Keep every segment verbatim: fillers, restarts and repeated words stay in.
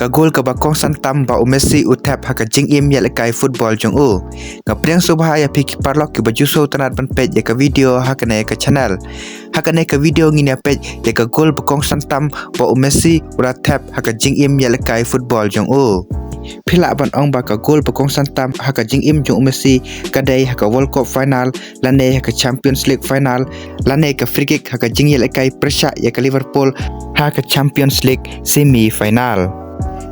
Ka gol kaba kongsan tam ba u Messi u thep ha ka jingim ïalehkai football jong u. Nga pdiang sngewbha ïa phi ki paralok kiba ju sngewtynnat ban peit ïa ka video ha kane ka channel. Ha kane ka video ngin ïa peit ïa ka gol ba kongsan tam ba u Messi u la thep ha ka jingim ïalehkai football jong u. Phi lah ban ong ba ka gol ba kongsan tam ha ka jingim jong u Messi ka dei ha ka World Cup final, lane ha ka Champions League final, lane ka free kick ha ka jingïalehkai pyrshah ïa ka Liverpool ha ka Champions League semi final.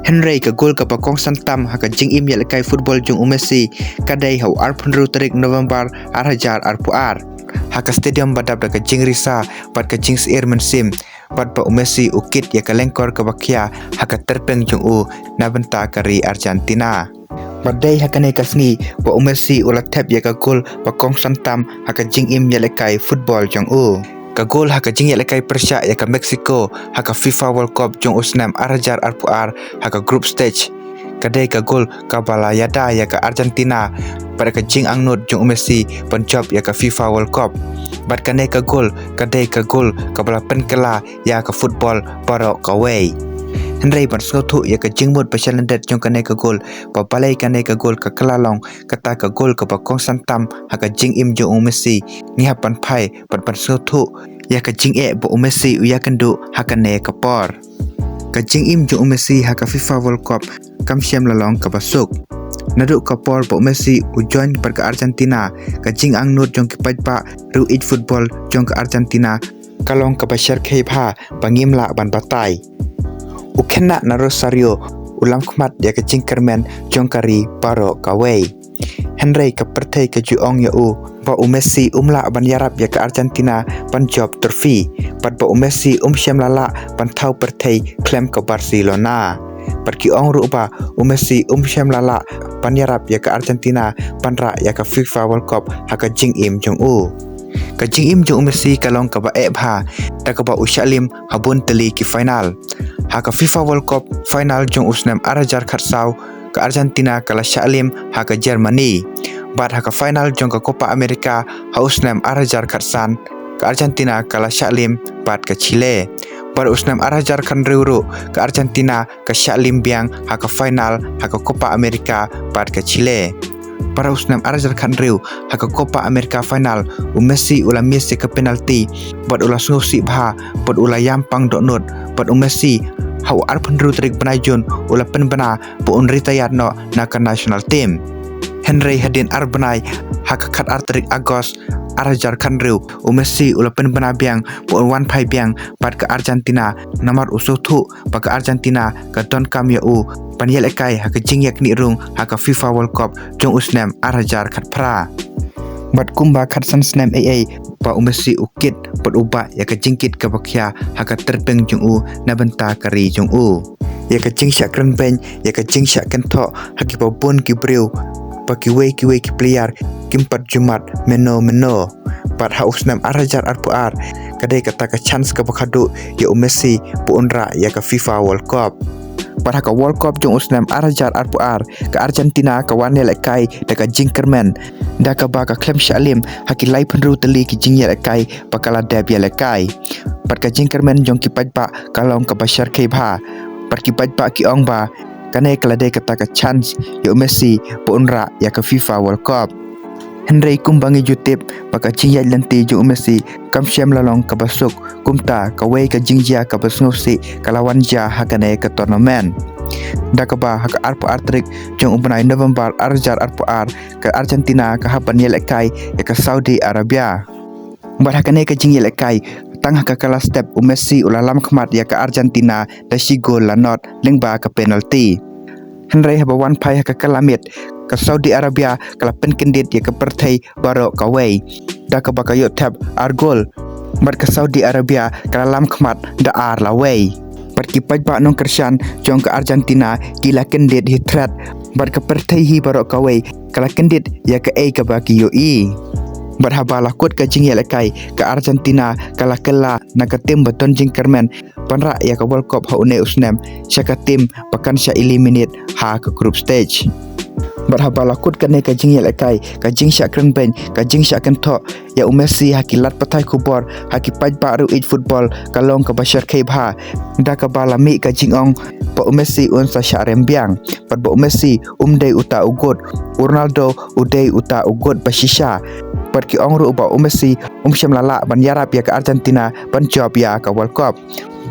Hynrei ka gol kaba kongsan tam ha ka jingim ïalehkai football jong u Messi ka dei ha u arphew hynriew tarik November ar hajar arphew ar, ha ka stadium ba dap da ka jingrisa bad ka jingsyier mynsiem, bad ba u Messi u kit ïa ka lyngkor kaba khia ha ka tyrpeng jong u na bynta ka ri Argentina. Bad dei ha kane ka sngi ba u Messi u la thep ïa ka gol ba kongsan tam ha ka jingim ïalehkai football jong u. Ka gol ha ka jingïalehkai pyrshah ïa ka Mexico ha ka FIFA World Cup jong u snem ar hajar arphew ar ha ka group stage ka dei ka gol kaba la ïada ïa ka Argentina bad ka jingangnud jong u Messi ban jop ïa ka FIFA World Cup. Bad kane ka gol ka dei ka gol kaba la pynkylla ïa ka football baroh kawei. Hynrei ban sngewthuh ïa ka jingmut ba shalyndet jong kane ka gol, ba balei kane ka gol ka kylla long kata ka gol kaba kongsan tam ha ka jingim jong u Messi, ngi hap ban phai bad ban sngewthuh ïa ka jingeh ba u Messi u ïakynduh ha kane ka por. Ka jingim jong u Messi ha ka FIFA World Cup kam shym la long kaba suk. Naduh ka por ba u Messi u join bad ka Argentina, ka jingangnud jong ki paidbah riew ïeit football jong ka Argentina ka long kaba shyrkhei bha ba ngim lah ban batai. U khynnah na Rosario u lam khmat ïa ka jingkyrmen jong ka ri baroh kawei. Hynrei ka pyrthei ka ju ong ïa u ba u Messi um lah ban ïarap ïa ka Argentina ban jop trophy, bad ba u Messi um shym la lah ban thaw pyrthei khlem ka Barcelona. Bad ki ong ruh ba u Messi um shym la lah ban ïarap ïa ka Argentina ban rah ïa ka FIFA World Cup ha ka jingim jong u. Ka jingim jong u Messi ka long kaba eh bha, da kaba u shah lim ha bun tylli ki final. Ha ka FIFA World Cup final jong u snem ar hajar khatsaw, ka Argentina ka la shah lim ha ka Germany. Bad ha ka final jong ka Copa America ha u snem ar hajar khatsan, ka Argentina ka la shah lim bad ka Chile. Bad u snem ar hajar khathynriew ruh ka Argentina ka shah lim biang ha ka final ha ka Copa America bad ka Chile. Para u snem ar hajar khathynriew ha ka Copa America final, u Messi u la miss ïa ka penalty bad u la sngewsih bha bad u la ïam pang dohnud. Bad u Messi ha u arphew hynriew tarik bnai Jun u la pynbna ba un retire noh na ka national team. Hynrei hadien ar bnai, ha ka khatar tarik August ar hajar khathynriew, u Messi u la pynbna biang ba un wan phai biang bad ka Argentina, namar u sngewthuh ba ka Argentina ka donkam ïa u ban ïalehkai ha ka jingïaknieh rung ha ka FIFA World Cup jong u snem ar hajar khatphra. Bad kumba khatsan snem eiei ba u Messi u kit bad u bah ïa ka jingkit kaba khia ha ka tyrpeng jong u na bynta ka ri jong u. Ïa ka jingshah kren beiñ, ïa ka jingshah kynthoh ha kiba bun ki briew, ba kiwei kiwei ki player kim pat ju mad mynno mynno. Bad ha u snem ar hajar arphew ar ka dei kata ka chance kaba khadduh ïa u Messi ba un rah ïa ka FIFA World Cup. Bad ha ka World Cup jong u snem ar hajar arphew ar, ka Argentina ka wan ïalehkai da ka jingkyrmen, da kaba ka khlem shah lim ha ki laiphew hynriew tylli ki jingïalehkai ba ka la dep ïalehkai. Bad ka jingkyrmen jong ki paidbah ka long kaba shyrkhei bha. Bad ki paidbah ki ong ba kane ka la dei kata ka chance ïa u Messi ba un rah ïa ka FIFA World Cup. Hynrei kumba ngi ju tip ba ka jingïaid lynti jong u Messi kam shym la long kaba suk, kumta kawei ka jingjia kaba sngewsih ka la wan jia ha kane ka tournament. Da kaba ha ka arphew ar tarik jong u bnai November ar hajar arphew ar, ka Argentina ka hap ban ïalehkai ïa ka Saudi Arabia. Bad ha kane ka jingïalehkai, tang ha ka kylla step u Messi u la lam khmat ïa ka Argentina da shi gol la nod lyngba ka penalty. Hynrei haba wan phai ha ka kylla miet, ka Saudi Arabia ka la pynkyndit ïa ka pyrthei baroh kawei, da kaba ka ïoh thep ar gol. Bad ka Saudi Arabia ka la lam khmat da ar lawei. Bad ki paidbah nongkyrshan jong ka Argentina ki la kyndit hi thret. Bad ka pyrthei hi baroh kawei ka la kyndit ïa kaei kaba ki ïohi. Bad haba la kut ka jingïalehkai, ka Argentina ka la kylla na ka tim ba don jingkyrmen ban rah ïa ka World Cup ha une u snem sha ka tim ba kan shah eliminate ha ka group stage. Bad haba la kut kane ka jingïalehkai, ka jingshah kren beiñ, ka jingshah kynthoh ïa u Messi ha ki lad pathai khubor, ha ki paidbah ruh ïeit football, ka long kaba shyrkhei bha. Da kaba la mih ka jingong ba u Messi un sa shah rem biang, bad ba u Messi um dei uta u goat, u Ronaldo u dei uta u goat ba shisha. Bad ki ong ruh ba u Messi um shym la lah ban ïarap ïa ka Argentina ban jop ïa ka World Cup.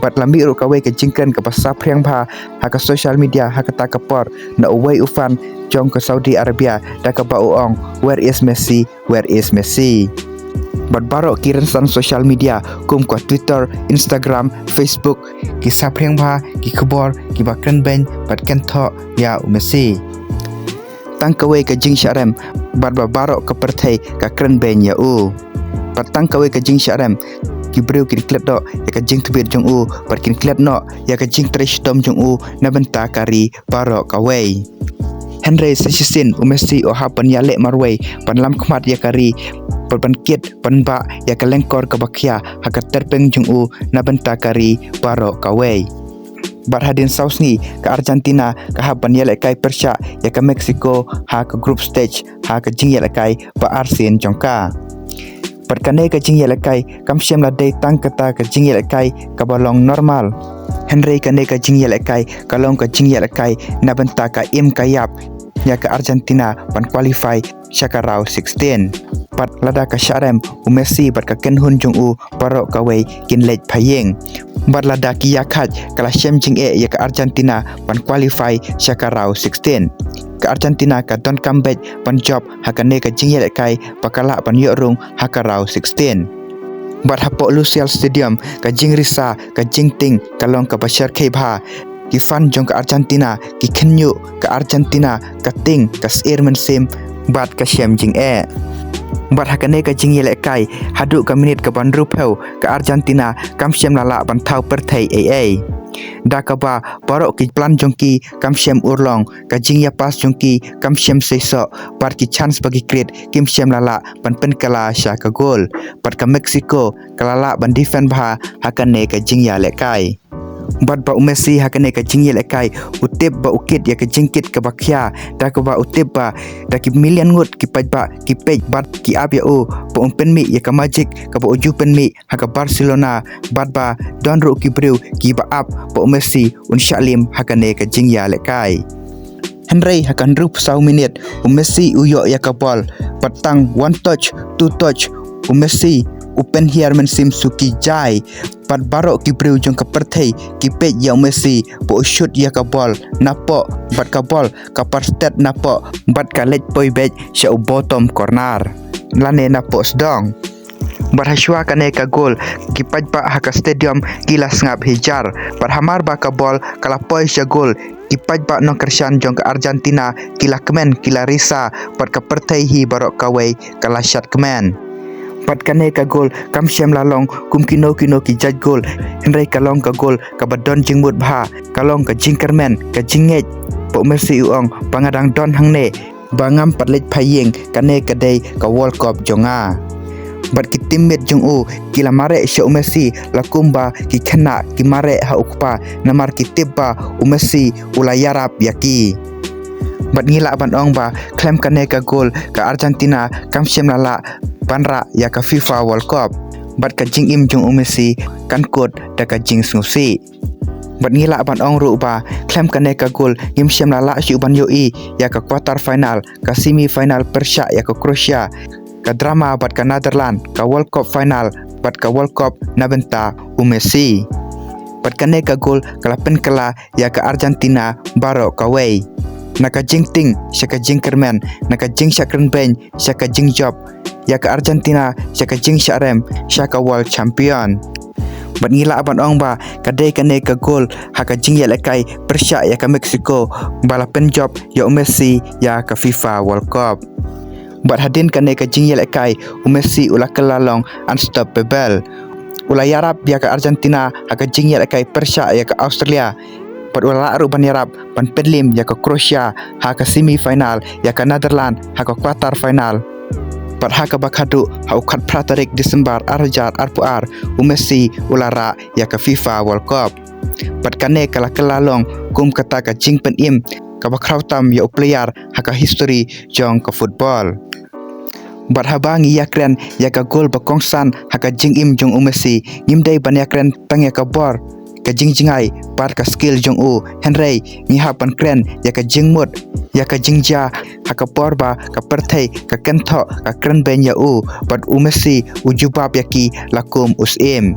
Bad la mih ruh kawei ka jingkren kaba saphriang bha ha ka social media ha kata ka por na uwei u fan jong ka Saudi Arabia, da kaba u ong, "Where is Messi? Where is Messi?" Bad baroh ki rynsan social media kum ka Twitter, Instagram, Facebook, ki saphriang bha ki khubor kiba kren beiñ bad kynthoh ïa u Messi. Tang kawei ka jingshah rem, bad ba baroh ka pyrthei ka kren beiñ ïa u. Bad tang kawei ka jingshah rem, ki briew kin klet noh ïa ka jingtbit jong u, bad kin klet noh ïa ka jingtrei shitom jong u na bynta ka ri baroh kawei. Hynrei sa shisien u Messi u hap ban ïaleh marwei ban lam khmat ïa ka ri, bad ban kit ban bah ïa ka lyngkor kaba khia ha ka tyrpeng jong u na bynta ka ri baroh kawei. Bad hadien saw sngi ka Argentina ka hap ban ïalehkai pyrshah ïa ka Mexico ha ka group stage ha ka jingïalehkai ba arsien jong ka. Bad kane ka jingïalehkai kam shym la dei tang kata ka jingïalehkai kaba long normal. Hynrei kane ka jingïalehkai ka long ka jingïalehkai na bynta ka im ka ïap ïa ka Argentina ban qualify sha ka round sixteen. Bad lada ka shah rem, u Messi bad ka kynhun jong u baroh kawei kin leit pha ïing. Bad lada ki ïakhat, ka la shem jingeh ïa ka Argentina ban qualify sha ka round sixteen. Ka Argentina ka donkam beit ban jop ha kane ka jingïalehkai ba ka lah ban ïoh rung ha ka round sixteen. Bad hapoh Lusail Stadium, ka jingrisa, ka jingtieng ka long kaba shyrkhei bha. Ki fan jong ka Argentina ki khynñiuh, ka Argentina ka tieng, ka sheptieng mynsiem, bad ka shem jingeh. Bad ha kane ka jingïalehkai, haduh ka minit kaba hynriewphew, ka Argentina kam shym la lah ban thaw pyrthei ei ei. Da kaba baroh ki plan jong ki kam shym urlong, ka jingïapass jong ki kam shym seisoh, bad ki chance ba ki create kim shym la lah ban pynkylla sha ka goal. Bad ka Mexico ka la lah ban defend bha ha kane ka jingïalehkai. Bad ba u Messi ha kane ka jingïalehkai u tip ba u kit ïa ka jingkit kaba khia, da kaba u tip ba da ki million ngut ki paidbah ki peit bad ki ap ïa u ba un pynmih ïa ka magic kaba u ju pynmih ha ka Barcelona, bad ba don ruh ki briew kiba ap ba u Messi un shah lim ha kane ka jingïalehkai. Hynrei ha ka hynriewphew saw minit, u Messi u ïoh ïa ka bol, bad tang one touch, two touch, u Messi u pynhiar mynsiem suki jai. Bad baroh ki briew jong ka pyrthei ki peit ïa u Messi ba u shoot ïa ka bol napoh, bad ka bol ka parstet napoh, bad ka leit poi beit sha u bottom corner lane napoh sdong. Bad hashwa kane ka goal, ki paidbah ha ka stadium ki la sngap hi jar. Bad hamar ba ka bol ka la poi sha goal, ki paidbah nongkyrshan jong ka Argentina ki la kmen, ki la risa, bad ka pyrthei hi baroh kawei ka la shad kmen. Bad kane ka goal kam shym la long kum kino kino ki jait goal, hynrei ka long ka goal kaba don jingmut bha, ka long ka jingkyrmen, ka jingngeit. Ba u Messi u ong ba nga dang don hangne, ba ngam pat leit pha ïing, kane ka dei ka World Cup jong nga. Bad ki teammate jong u ki la mareh sha u Messi la kumba ki khynnah ki mareh ha u kpa, namar ki tip ba u Messi u la ïarap ïa ki. Bad ngi lah ban ong ba khlem kane ka goal ka Argentina kam shym la lah ban rah ïa ka FIFA World Cup. Bad ka jingim jong u Messi kan kut da ka jingsngewsih. Bad ngi lah ban ong ruh ba khlem kane ka goal ngim shym la lah shuh ban ïohi ïa ka quarter final, ka semi final pyrshah ïa ka Croatia, ka drama bad ka Netherlands, ka World Cup final bad ka World Cup na bynta u Messi. Bad kane ka goal ka la pynkylla ïa ka Argentina baroh kawei. Na ka jingtieng sha ka jingkyrmen, na ka jingshah kren beiñ sha ka jingjop, ïa ka Argentina sha ka jingshah rem sha ka world champion. Bad ngi lah ban ong ba ka dei kane ka goal ha ka jingïalehkai pyrshah ïa ka Mexico ba la pynjop ïa u Messi ïa ka FIFA World Cup. Bad hadien kane ka jingïalehkai, u Messi u la kylla long unstoppable. U la ïarap ïa ka Argentina ha ka jingïalehkai pyrshah ïa ka Australia. Bad u la lah ruh ban ïarap ban pynlim ïa ka Croatia ha ka semi final, ïa ka Netherlands ha ka quarter final. Bad ha kaba khadduh, ha u khatphra tarik December ar hajar arphew ar, u Messi u la rah ïa ka FIFA World Cup. Bad kane ka la kylla long kum kata ka jingpynim kaba khraw tam ïa u player ha ka history jong ka football. Bad haba ngi ïakren ïa ka gol ba kongsan ha ka jingim jong u Messi, ngim dei ban ïakren tang ïa ka bor, ka jingjngai bad ka skill jong u, hynrei ngi hap ban kren ïa ka jingmut, ïa ka jingjia ha ka por ba ka pyrthei ka kynthoh, ka kren beiñ ïa u, bad u Messi u jubab ïa ki la kum u syiem.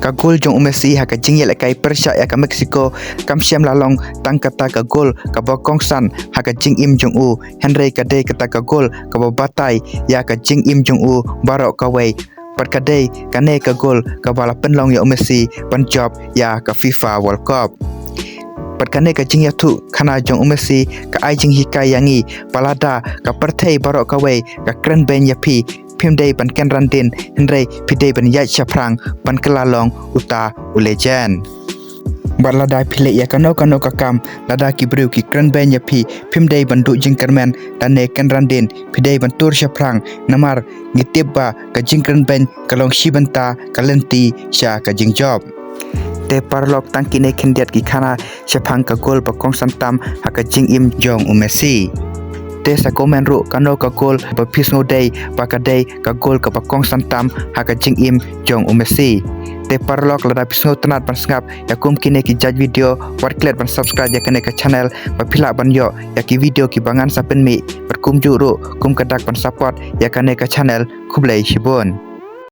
Ka gol jong u Messi ha ka jingïalehkai pyrshah ïa ka Mexico kam shym la long tang kata ka gol kaba kongsan ha ka jingim jong u, hynrei ka dei kata ka gol kaba batai ïa ka jingim jong u baroh kawei. Bad ka dei kane ka gol kaba la pynlong ïa u Messi ban jop ïa ka FIFA World Cup. Bad kane ka jingïathuhkhana jong u Messi ka ai jinghikai ïa ngi ba lada ka pyrthei baroh kawei ka kren beiñ ïa phi, phim dei ban kynran dien, hynrei phi dei ban ïaid shaphrang ban kylla long uta u legend. Bad lada phi leh ïa kano kano ka kam, lada ki briew ki kren beiñ ïa phi, phim dei ban duh jingkyrmen lane kynran dien, phi dei ban tur shaphrang, namar ngi tip ba ka jingkren beiñ ka long shi bynta ka lynti sha ka jingjop. Te paralok, tang kine khyndiat ki khana shaphang ka gol ba kongsan tam ha ka jingim jong u Messi. Te sa comment ruh kano ka gol ba phi sngew dei ba ka dei ka gol kaba kongsan tam ha ka jingim jong u Messi. Te paralok, lada phi sngewtynnat ban sngap ïa kum kine ki jait video, wat klet ban subscribe ïa kane ka channel ba phi lah ban ïoh ïa ki video kiba ngan sa pynmih, bad kumjuh ruh kum ka dak ban support ïa kane ka channel. Khublei shibun.